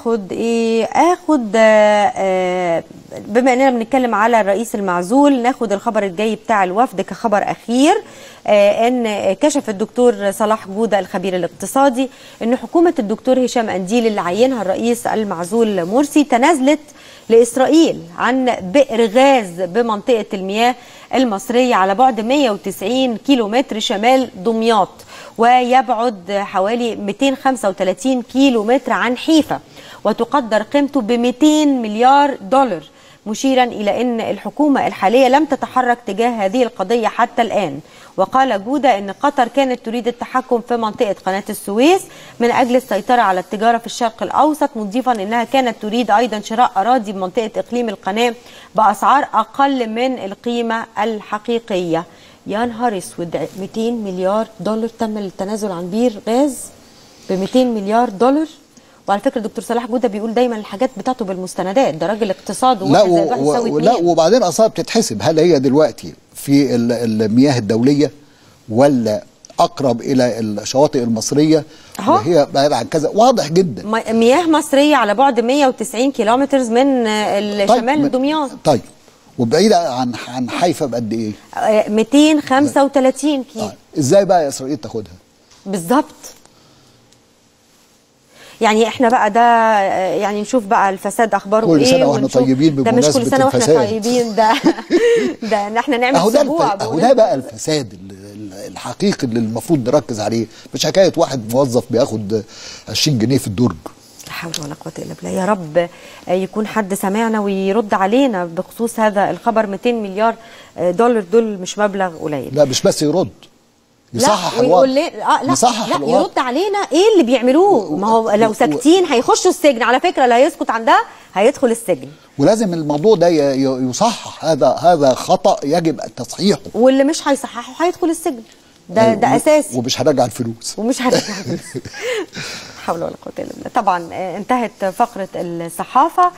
اخد ايه؟ اخد بما اننا بنتكلم على الرئيس المعزول، ناخد الخبر الجاي بتاع الوفد كخبر اخير. ان كشف الدكتور صلاح جودة الخبير الاقتصادي ان حكومة الدكتور هشام قنديل اللي عينها الرئيس المعزول مرسي تنازلت لإسرائيل عن بئر غاز بمنطقة المياه المصرية على بعد 190 كيلومتر شمال دمياط، ويبعد حوالي 235 كيلومتر عن حيفا، وتقدر قيمته ب 200 مليار دولار، مشيرا إلى أن الحكومة الحالية لم تتحرك تجاه هذه القضية حتى الآن. وقال جودة أن قطر كانت تريد التحكم في منطقة قناة السويس من أجل السيطرة على التجارة في الشرق الأوسط، مضيفا أنها كانت تريد أيضا شراء أراضي بمنطقة إقليم القناة بأسعار أقل من القيمة الحقيقية. يا نهار اسود، 200 مليار دولار تم التنازل عن بير غاز ب 200 مليار دولار. وعلى فكرة دكتور صلاح جوده بيقول دايما الحاجات بتاعته بالمستندات، ده راجل اقتصاد. لا لا، وبعدين اصلا بتتحسب هل هي دلوقتي في المياه الدولية ولا اقرب الى الشواطئ المصرية، وهي بعيدة عن كذا. واضح جدا مياه مصرية على بعد 190 كيلومتر من شمال طيب دمياط. طيب وبعيدة عن حيفا بقد ايه؟ 235 كيلو. ازاي بقى اسرائيل تاخدها؟ بالظبط. يعني احنا بقى ده يعني نشوف بقى الفساد اخباره ايه. كل سنة واحنا طيبين بمناسبة ده، مش كل سنة واحنا طيبين، ده ده ان احنا نعمل اسبوع. اهو ده بقى الفساد الحقيقي اللي المفروض نركز عليه، مش حكاية واحد موظف بياخد 20 جنيه في الدرج. لا حول ولا قوة الا بالله. يا رب يكون حد سمعنا ويرد علينا بخصوص هذا الخبر. 200 مليار دولار دول مش مبلغ قليل. لا مش بس يرد، يصحح الوضع. لا يصحح لا يرد علينا ايه اللي بيعملوه. ما هو لو ساكتين هيخشوا السجن على فكرة، اللي هيسكت عن ده هيدخل السجن. ولازم الموضوع ده يصحح، هذا خطأ يجب تصحيحه، واللي مش هيصححه هيدخل السجن. ده ده اساسي. ومش هرجع الفلوس، ومش هرجع الفلوس. لا حول ولا قوة الا بالله. طبعا انتهت فقره الصحافة.